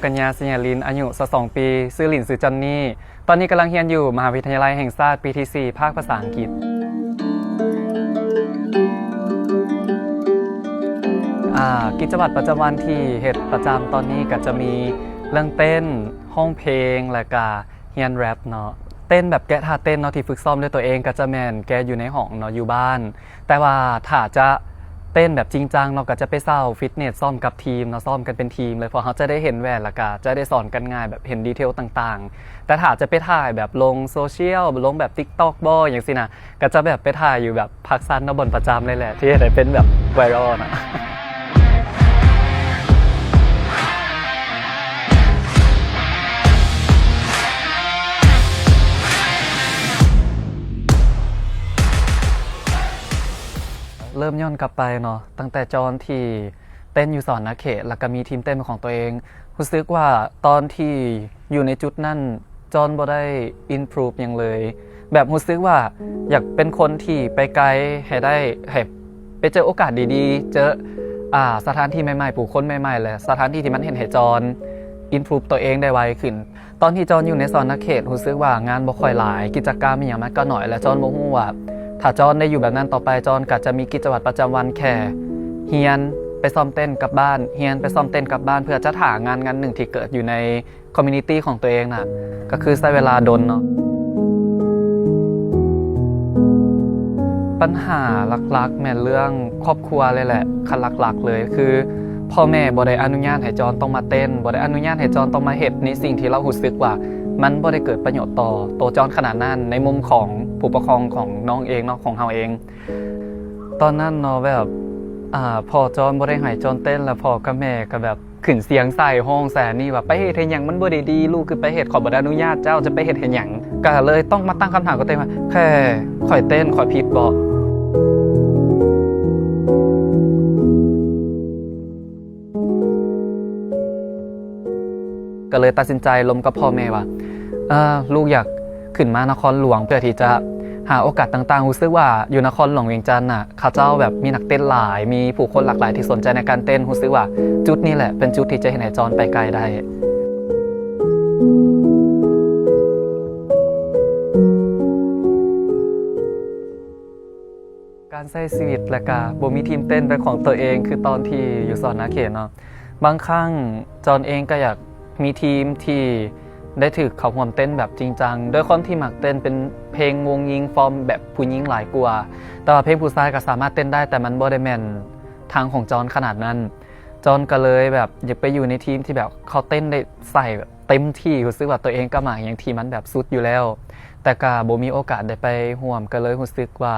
ກັນຍາ ໄຊຍາລິນ ອາຍຸ ຊາວສອງ ປີ, ຊື່ລິນ ຊື່ຈອນນີ. ຕອນນີ້ກຳລັງຮຽນຢູ່ມະຫາວິທະຍາໄລແຫ່ງຊາດ ປີທີສີ່ ພາກພາສາອັງກິດ. ອ່າ ກິດຈະວັດປະຈຳວັນທີ່ເຮັດປະຈຳຕອນນີ້ກໍຈະມີເລື່ອງເຕັ້ນ, ຮ້ອງເພງ ແລະກະຮຽນແຣັບເນາະ. ເຕັ້ນແບບແກະທ່າເຕັ້ນເນາະ ທີ່ຝຶກຊ້ອມດ້ວຍຕົວເອງກໍຈະແມ່ນແກະຢູ່ໃນຫ້ອງເນາະ ຢູ່ບ້ານ. ແຕ່ວ່າຖ້າຈະເຕັ້ນແບບຈິງຈັງເນາະ ກໍຈະໄປເຊົ່າຟິດເນສ ຊ້ອມກັບທີມເນາະ, ຊ້ອມກັນເປັນທີມເລີຍ ເພາະເຮົາຈະໄດ້ເຫັນແວ່ນ ແລ້ວກໍຈະໄດ້ສອນກັນງ່າຍ ແບບເຫັນດີເທວຕ່າງໆ. ແຕ່ຖ້າຈະໄປຖ່າຍແບບລົງໂຊຊຽວ ລົງແບບຕິກຕັອກບໍ ຫຍັງຊີ້ນະ ກໍຈະແບບໄປຖ່າຍຢູ່ແບບພາກຊັນເນາະ, ບ່ອນປະຈຳເລີຍແຫຼະ ທີ່ເຮັດໃຫ້ເປັນແບບໄວຣັລນະ. ເລີ່ມຍ້ອນກັບໄປເນາະ, ຕັ້ງແຕ່ຈອນທີ່ເຕັ້ນຢູ່ສະຫວັນນະເຂດ ແລ້ວກໍມີທີມເຕັ້ນເປັນຂອງຕົວເອງ, ຮູ້ສຶກວ່າຕອນທີ່ຢູ່ໃນຈຸດນັ້ນ ຈອນບໍ່ໄດ້ improve ຫຍັງເລີຍ. ແບບຮູ້ສຶກວ່າຢາກເປັນຄົນທີ່ໄປໄກໃຫ້ໄດ້, ໃຫ້ໄປເຈີໂອກາດດີໆ, ເຈີ ອ່າ ສະຖານທີ່ໃໝ່ໆ, ຜູ້ຄົນໃໝ່ໆ ແລະ ສະຖານທີ່ທີ່ມັນເຮັດໃຫ້ຈອນ improve ຕົວເອງໄດ້ໄວຂຶ້ນ. ຕອນທີ່ຈອນຢູ່ໃນສະຫວັນນະເຂດ ຮູ້ສຶກວ່າງານບໍ່ຄ່ອຍຫຼາຍ, ກິດຈະກຳອີ່ຫຍັງມັນກໍໜ້ອຍ ແລະ ຈອນບໍ່ຮູ້ວ່າຖ້າຈອນໄດ້ຢູ່ແບບນັ້ນຕໍ່ໄປ ຈອນກໍຈະມີກິດຈະວັດປະຈຳວັນແຄ່ຮຽນ, ໄປຊ້ອມເຕັ້ນ, ກັບບ້ານ, ຮຽນ, ໄປຊ້ອມເຕັ້ນ, ກັບບ້ານ, ເພື່ອຈະຖ້າງານງານໜຶ່ງທີ່ເກີດຢູ່ໃນ community ຂອງຕົວເອງນະ ກໍຄືໃຊ້ເວລາດົນເນາະ. ບັນຫາຫຼັກໆແມ່ນເລື່ອງຄອບຄົວເລີຍແຫຼະ, ຄັນຫຼັກໆເລີຍ ຄືພໍ່ແມ່ບໍ່ໄດ້ອະນຸຍາດໃຫ້ຈອນຕ້ອງມາເຕັ້ນ, ບໍ່ໄດ້ອະນຸຍາດໃຫ້ຈອນຕ້ອງມາເຮັດໃນສິ່ງທີ່ລາວຮູ້ສຶກວ່າມັນບໍ່ໄດ້ເກີດປະໂຫຍດຕໍ່ໂຕຈອນຂະໜາດນັ້ນ, ໃນມຸມຂອງຜູ້ປົກຄອງຂອງນ້ອງເອງເນາະ, ຂອງເຮົາເອງ. ຕອນນັ້ນເນາະ ແບບ ອ່າ ພໍ່ຈອນບໍ່ໄດ້ໃຫ້ຈອນເຕັ້ນ ແລ້ວພໍ່ກັບແມ່ກໍແບບ ຂຶ້ນສຽງໃສ່ ຮ້ອງໃສ່ອັນນີ້ວ່າ ໄປເຮັດເຮັດຫຍັງ ມັນບໍ່ໄດ້ດີ ລູກຄືໄປເຮັດ ຂ້ອຍບໍ່ໄດ້ອະນຸຍາດເຈົ້າ ຈະໄປເຮັດເຮັດຫຍັງ. ກໍເລີຍຕ້ອງມາຕັ້ງຄຳຖາມກັບຕົວເອງວ່າ ແຄ່ຂ້ອຍເຕັ້ນ ຂ້ອຍຜິດບໍ? ກໍເລີຍຕັດສິນໃຈລົມກັບພໍ່ແມ່ວ່າ ເອີ ລູກຢາກ ຂຶ້ນມານະຄອນຫຼວງເພື່ອທີ່ຈະຫາໂອກາດຕ່າງໆ. ຮູ້ສຶກວ່າຢູ່ນະຄອນຫຼວງວຽງຈັນນະ ເຂົາເຈົ້າແບບມີນັກເຕັ້ນຫຼາຍ, ມີຜູ້ຄົນຫຼາກຫຼາຍທີ່ສົນໃຈໃນການເຕັ້ນ. ຮູ້ສຶກວ່າຈຸດນີ້ແຫຼະເປັນຈຸດທີ່ຈະເຮັດໃຫ້ຈອນໄປໄກໄດ້. ການໃຊ້ຊີວິດ ແລະກະບໍ່ມີທີມເຕັ້ນເປັນຂອງຕົວເອງ ຄືຕອນທີ່ຢູ່ສະຫວັນນະເຂດເນາະ. ບາງຄັ້ງຈອນເອງກໍຢາກມີທີມທີ່ໄດ້ຖືກເຂົ້າຮ່ວມເຕັ້ນແບບຈິງຈັງ ດ້ວຍຄວາມທີ່ມັກເຕັ້ນເປັນເພງວົງຍິງ ຟອມແບບຜູ້ຍິງຫຼາຍກວ່າ, ແຕ່ວ່າເພງຜູ້ຊາຍກໍສາມາດເຕັ້ນໄດ້ ແຕ່ມັນບໍ່ໄດ້ແມ່ນທາງຂອງຈອນຂະໜາດນັ້ນ. ຈອນກໍເລີຍແບບຢາກໄປຢູ່ໃນທີມທີ່ແບບເຂົາເຕັ້ນໄດ້ໃສ່ແບບເຕັມທີ່, ຮູ້ສຶກວ່າຕົວເອງກໍມັກຫຍັງທີ່ມັນແບບສຸດຢູ່ແລ້ວ ແຕ່ກໍບໍ່ມີໂອກາດໄດ້ໄປຮ່ວມ ກໍເລີຍຮູ້ສຶກວ່າ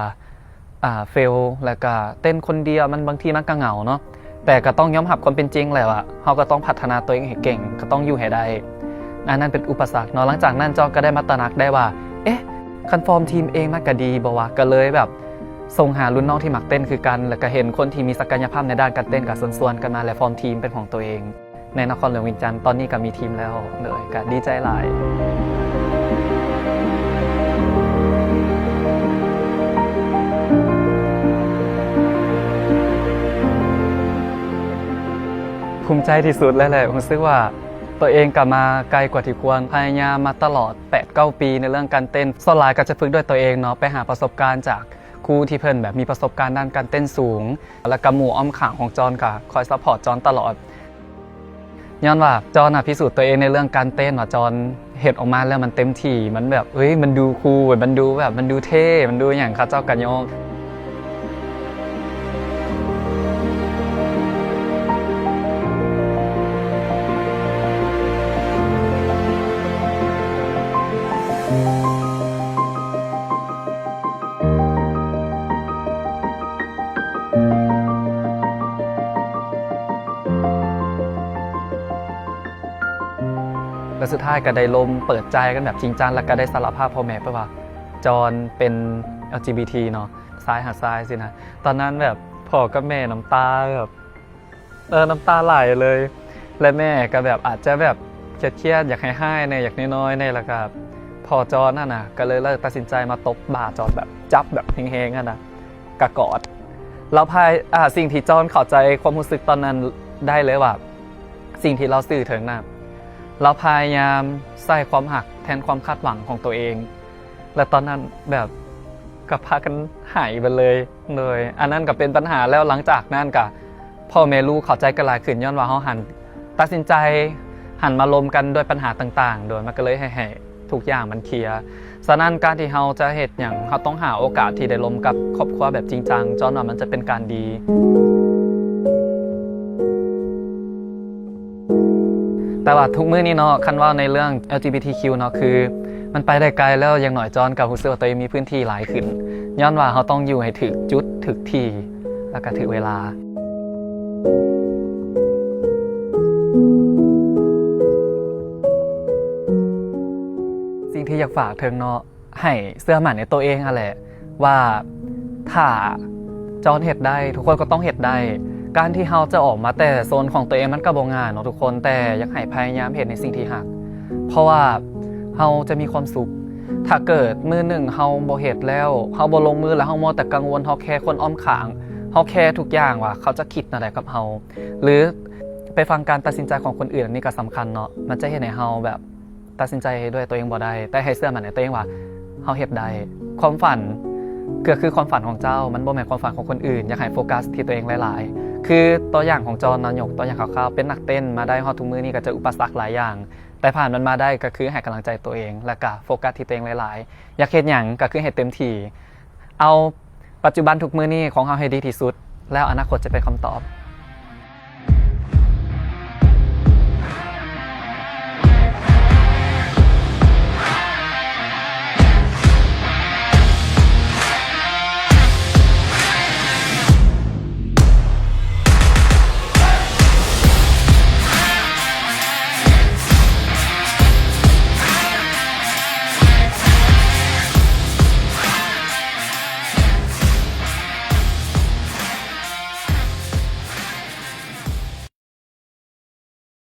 ອ່າ ເຟວ ແລ້ວກະເຕັ້ນຄົນດຽວ ມັນ ບາງທີມັນກະເຫງົາເນາະ, ແຕ່ກະຕ້ອງຍອມຮັບຄວາມເປັນຈິງແຫຼະວ່າ ເຮົາກະຕ້ອງພັດທະນາຕົວເອງໃຫ້ເກັ່ງ, ກະຕ້ອງຢູ່ໃຫ້ໄດ້. ອັນນັ້ນເປັນອຸປະສັກເນາະ. ຫຼັງຈາກນັ້ນ ຈອນກະໄດ້ມາຕະໜັກໄດ້ວ່າ ເອະ ຄັນຟອມທີມເອງມັນກະດີບໍ່ວະ? ກະເລີຍແບບສົ່ງຫາລຸ້ນນ້ອງທີ່ມັກເຕັ້ນຄືກັນ, ແລ້ວກະເຫັນຄົນທີ່ມີສັກກະຍະພາບໃນດ້ານການເຕັ້ນ ກະຊວນໆກັນມາ ແລະ ຟອມທີມເປັນຂອງຕົວເອງ. ໃນນະຄອນຫຼວງວຽງຈັນ ຕອນນີ້ກໍມີທີມແລ້ວ ໂດຍກໍດີໃຈຫຼາຍ. ພູມໃຈທີ່ສຸດເລີຍແຫຼະ, ຮູ້ສຶກວ່າຕົວເອງກໍມາໄກກວ່າທີ່ຄວນ, ພະຍາຍາມມາຕະຫຼອດແປດເກົ້າປີໃນເລື່ອງການເຕັ້ນ. ສ່ວນຫຼາຍກໍຈະຝຶກດ້ວຍຕົວເອງເນາະ, ໄປຫາປະສົບການຈາກ ຄູທີ່ເພິ່ນແບບມີປະສົບການດ້ານການເຕັ້ນສູງ ແລ້ວກໍໝູ່ອ້ອມຂ້າງຂອງຈອນກໍຄອຍຊັບພອດຈອນຕະຫຼອດ. ຍ້ອນວ່າຈອນນະພິສູດຕົວເອງໃນເລື່ອງການເຕັ້ນວ່າຈອນເຮັດອອກມາແລ້ວມັນເຕັມທີ່, ມັນແບບ ເອີຍ ມັນດູຄູລ, ມັນດູແບບ ມັນດູເທ່, ມັນດູຫຍັງ, ເຂົາເຈົ້າກໍຍົກ. ແລ້ວສຸດທ້າຍກໍໄດ້ລົມເປີດໃຈກັນແບບຈິງຈັງ ແລ້ວກໍໄດ້ສາລະພາບພໍ່ແມ່ໄປວ່າ ຈອນເປັນ ແອລຈີບີທີ ເນາະ, ຊາຍຫາຊາຍຊີ້ນະ. ຕອນນັ້ນແບບພໍ່ກັບແມ່ນ້ຳຕາແບບ ເອີ ນ້ຳຕາໄຫຼເລີຍ ແລະ ແມ່ກໍແບບອາດຈະແບບຄຽດໆ ຢາກໄຫ້ຮ້າຍແດ່ ຢາກນ້ອຍໆແດ່ ແລ້ວກໍພໍ່ຈອນຫັ້ນນະ ກໍເລີຍເລີກຕັດສິນໃຈມາຕົບບ່າຈອນແບບ ຈັບແບບແຮງໆຫັ້ນນະ ກະກອດ. ແລ້ວພາຍ ອ່າ ສິ່ງທີ່ຈອນເຂົ້າໃຈຄວາມຮູ້ສຶກຕອນນັ້ນໄດ້ເລີຍວ່າ ສິ່ງທີ່ລາວສື່ເຖິງນະ ລາວພະຍາຍາມໃຊ້ຄວາມຮັກແທນຄວາມຄາດຫວັງຂອງໂຕເອງ ແລະ ຕອນນັ້ນແບບກໍພາກັນຫາຍໄປເລີຍ. ໂດຍ ອັນນັ້ນກໍເປັນບັນຫາ ແລ້ວຫຼັງຈາກນັ້ນກໍພໍ່ແມ່ລູກເຂົ້າໃຈກັນຫຼາຍຂຶ້ນ ຍ້ອນວ່າເຮົາຫັນ ຕັດສິນໃຈຫັນມາລົມກັນດ້ວຍບັນຫາຕ່າງໆ ໂດຍ ມັນກໍເລີຍເຮັດໃຫ້ທຸກຢ່າງມັນເຄລຍ. ສະນັ້ນ ການທີ່ເຮົາຈະເຮັດຫຍັງ ເຮົາຕ້ອງຫາໂອກາດທີ່ໄດ້ລົມກັບຄອບຄົວແບບຈິງຈັງ ຈອນວ່າມັນຈະເປັນການດີ. ແຕ່ວ່າທຸກມື້ນີ້ເນາະ ຄັນເວົ້າໃນເລື່ອງ ແອລຈີບີທີຄິວ ເນາະ ຄືມັນໄປໄດ້ໄກແລ້ວ, ຢ່າງໜ້ອຍຈອນກໍຮູ້ສຶກວ່າຕົວເອງມີພື້ນທີ່ຫຼາຍຂຶ້ນ ຍ້ອນວ່າເຮົາຕ້ອງຢູ່ໃຫ້ຖືກຈຸດ, ຖືກທີ່ ແລ້ວກໍຖືກເວລາ. ສິ່ງທີ່ຢາກຝາກເຖິງເນາະ ໃຫ້ເຊື່ອໝັ້ນໃນໂຕເອງຫັ້ນແຫຼະ ວ່າຖ້າຈອນເຮັດໄດ້ ທຸກຄົນກໍຕ້ອງເຮັດໄດ້. ການທີ່ເຮົາຈະອອກມາແຕ່ໂຊນຂອງໂຕເອງມັນກໍບໍ່ງ່າຍເນາະທຸກຄົນ, ແຕ່ຢາກໃຫ້ພະຍາຍາມເຮັດໃນສິ່ງທີ່ຮັກ ເພາະວ່າເຮົາຈະມີຄວາມສຸກ. ຖ້າເກີດມື້ໜຶ່ງເຮົາບໍ່ເຮັດແລ້ວ ເຮົາບໍ່ລົງມືແລ້ວ ເຮົາມົວແຕ່ກັງວົນ ເຮົາແຄຄົນອ້ອມຂ້າງ ເຮົາແຄທຸກຢ່າງວ່າເຂົາຈະຄິດແນວໃດກັບເຮົາ ຫຼື ໄປຟັງການຕັດສິນໃຈຂອງຄົນອື່ນ ອັນນີ້ກໍສຳຄັນເນາະ ມັນຈະເຮັດໃຫ້ເຮົາແບບ ຕັດສິນໃຈດ້ວຍຕົວເອງບໍ່ໄດ້ ແຕ່ໃຫ້ເຊື່ອໝັ້ນໃນຕົວເອງວ່າເຮົາເຮັດໄດ້. ຄວາມຝັນກໍຄືຄວາມຝັນຂອງເຈົ້າ ມັນບໍ່ແມ່ນຄວາມຝັນຂອງຄົນອື່ນ. ຢາກໃຫ້ໂຟກັສທີ່ຕົວເອງຫຼາຍໆ. ຄືຕົວຢ່າງຂອງຈອນເນາະ ຍົກຕົວຢ່າງຄ່າວໆ ເປັນນັກເຕັ້ນມາໄດ້ຮອດທຸກມື້ນີ້ ກໍເຈີອຸປະສັກຫຼາຍຢ່າງ ແຕ່ຜ່ານມັນມາໄດ້ ກໍຄືໃຫ້ກຳລັງໃຈຕົວເອງ ແລ້ວກໍໂຟກັສທີ່ຕົວເອງຫຼາຍໆ. ຢາກເຮັດຫຍັງກໍຄືໃຫ້ເຕັມທີ່. ເອົາປັດຈຸບັນທຸກມື້ນີ້ຂອງເຮົາໃຫ້ດີທີ່ສຸດ ແລ້ວອະນາຄົດຈະເປັນຄຳຕອບ.